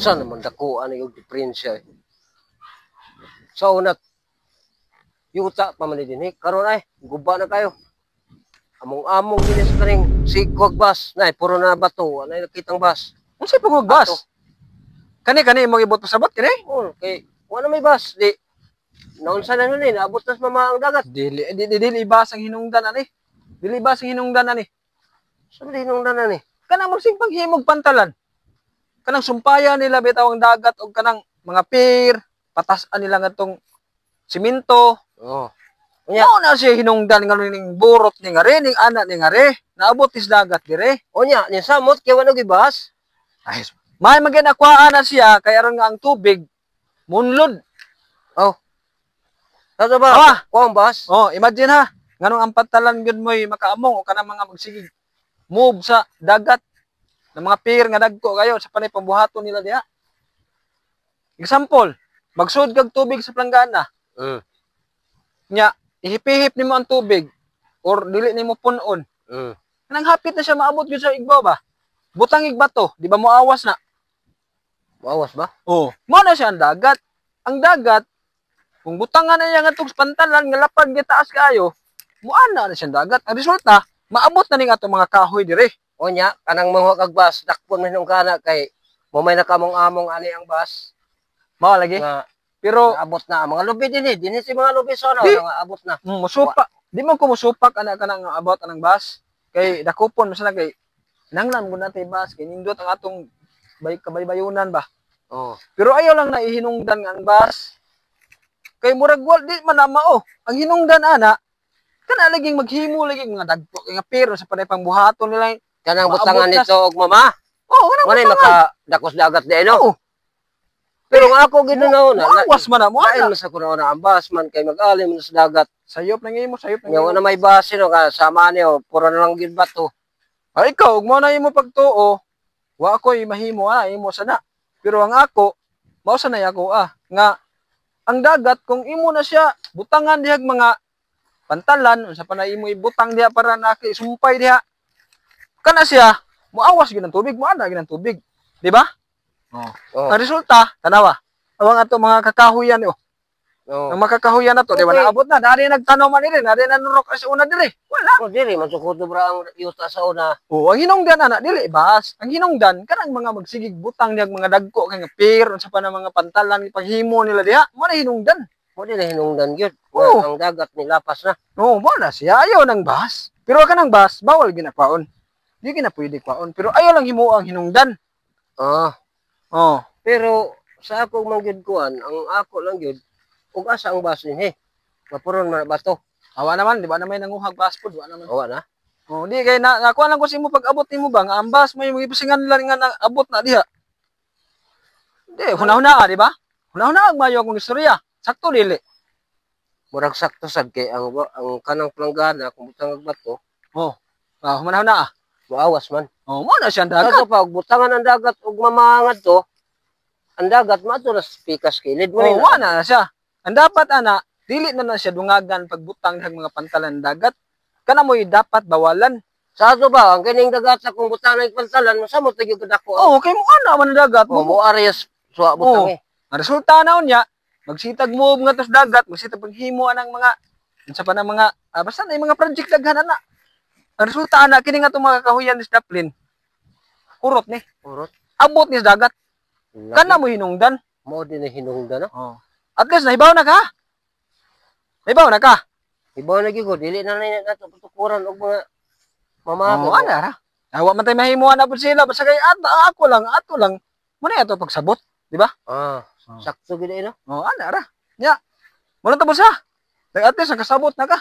Saan naman dako ano yung diferensya eh. Sa una, yuta pa man din eh. Karon ay, guba na kayo. Among-among din sa kaning sigwag bus. Nay, puro na bato. Ano nakitang bus? Unsay panghuwag bus? Ato. Kani kani imong ibot pasabot kani? Oh, kay wala may bus. Di, naunsa na nun eh, naabot na sa mama ang dagat. Dili di, di, dili bus ang hinungdan ani. Dili bus ang hinungdan ani. Saan din hinungdan ani? Kanang magsing paghimog pantalan. Kanang sumpaya nila bitaw ang dagat og kanang mga pier, patas-an nila ngadtong simento. Oh. Unya. Mao na siya hinungdan nga ning burot ni ngari ning ana ni ngari. Naabot is dagat dire. Unya, ni samot kay wala bus. Ay, may maginakwaan na siya kay aron nga ang tubig munlod. Oh. Kato ba? Ah! Kuha ang bus? Oh, imagine ha, nganong ang pantalan gyud mo'y makaamong o kanang mga magsigig move sa dagat ng mga pier nga dagko kayo sa panay pambuhaton nila diha. Example, magsud kag tubig sa planggana. Nya, ihipihip nimo ang tubig or dili nimo pun-on. Kanang hapit na siya maabot gyud sa igbaw ba? Butang igbato, di ba moawas na? Mawas ba? Oh, mao na siya ang dagat. Ang dagat, kung butangan na niya ngadtong pantalan nga lapad nga taas kaayo, muana na siya ang dagat. Ang resulta, maabot na ning atong mga kahoy dire. Unya, kanang manguha kag bus, dakpon man nung kana kay mo may nakamong-among ani ang bus. Mao lagi. Nga Pero naabot na ang mga lubi din eh. Dinhi si mga lubi sa Di. nga abot na. Musupak, di man ko musupak ana kanang nga abot anang bus kay dakupon man sana kay nanglan mo natay bus kay nindot ang atong bay kabaybayunan ba. Oh. Pero ayaw lang na ihinungdan nga ang bus. Kay murag wal di man na mao. Ang hinungdan ana kana laging maghimo lagi mga dagko kay nga pero sa panay pangbuhaton nila. Kanang Maabot butangan na nito og mama. Oh, kanang Wala butangan. maka dakos dagat di no. Oo. Pero nga ako ginunaw na. Muawas man na mo Lain ana. man sa kuno na ang bus man kay mag-alim man sa dagat. Sayop nang imo, sayop nang Nga imo. wala may bus no ka sama niyo, puro na lang gyud bato. Ay ikaw, ug mo na imo pagtuo, wa ako'y mahimo ah, imo sana. Pero ang ako, mao sa na ako ah, nga ang dagat kung imo na siya butangan dihag mga pantalan unsa pa na imo ibutang diha para na sumpay diha. Kana siya, muawas gyud ang tubig, muana gyud ang tubig, di ba? Oh. Ang resulta, tanawa. Awang ato mga kakahuyan oh. Oh. Ang makakahuyan na to, di ba naabot na, dari nagtanom man diri, dari nanurok sa una diri. Wala. Oh, diri man sukudo bra ang yuta sa una. Oh, ang hinungdan ana dili bas. Ang hinungdan kanang mga magsigig butang dihag mga dagko kay nga pier unsa pa na mga pantalan ipaghimo nila diha. Mo na hinungdan. Mo di na hinungdan gyud. Oo. Nga ang dagat nilapas na. Oo, mo na siya ayaw ng bus. Pero kanang bus bawal ginapaon. Di gina pwede kwaon. Pero ayaw lang himo ang hinungdan. Ah. Oh. Pero sa ako man gyud kuan, ang ako lang gyud ug asa ang bus dinhi. Mapuron man bato. Awa naman, di ba na may nanguhag bus pod, wa naman. Awa na. Oh, di kay na nakuha lang ko sa imo pag-abot nimo ba nga ang bus may mga ipasingan lang nga naabot na diha. Di, huna-huna ka, di ba? Huna-huna ang mayo akong istorya. Sakto dili. Murag sakto sad kay ang kanang planggana kung butang og bato, Oh. Ah, humana-huna ah. moawas man. Oh, mo na siya ang dagat. Kaso pag butangan ang dagat ug mamangad to, ang dagat maadto na sa pikas kilid mo Oh, ni. wala na siya. Ang dapat ana, dili na na siya dungagan pagbutang ng mga pantalan dagat. Kana mo'y dapat bawalan. Sa ato ba ang kining dagat sa kung butangan ang pantalan, masamot na gyud kadako. Oh, kay mo ana man ang dagat. Oh, mo areas suwa butang eh. Ang resulta na unya, magsitag move nga tos dagat, magsitag paghimo anang mga unsa pa na mga basta na yung mga project daghan ana. Ang resulta ana kini nga itong mga kahuyan ni Daplin. Kurot ni. Urot. Abot ni sa dagat. Kana mo hinungdan. Mo din na hinungdan no. Oh. At least nahibaw na ka. Nahibaw na ka. Ibaw na gyud ko dili na na nato patukuran og mga mamagad. Oh, ana ra. Awa man tay mahimuan na pud sila basta kay at ako lang, ato lang. Muna ato pagsabot, di ba? Ah, Oh. sakto gyud eh, no. Oh, ana ra. Nya. Muna ta bosa. At least nakasabot na ka.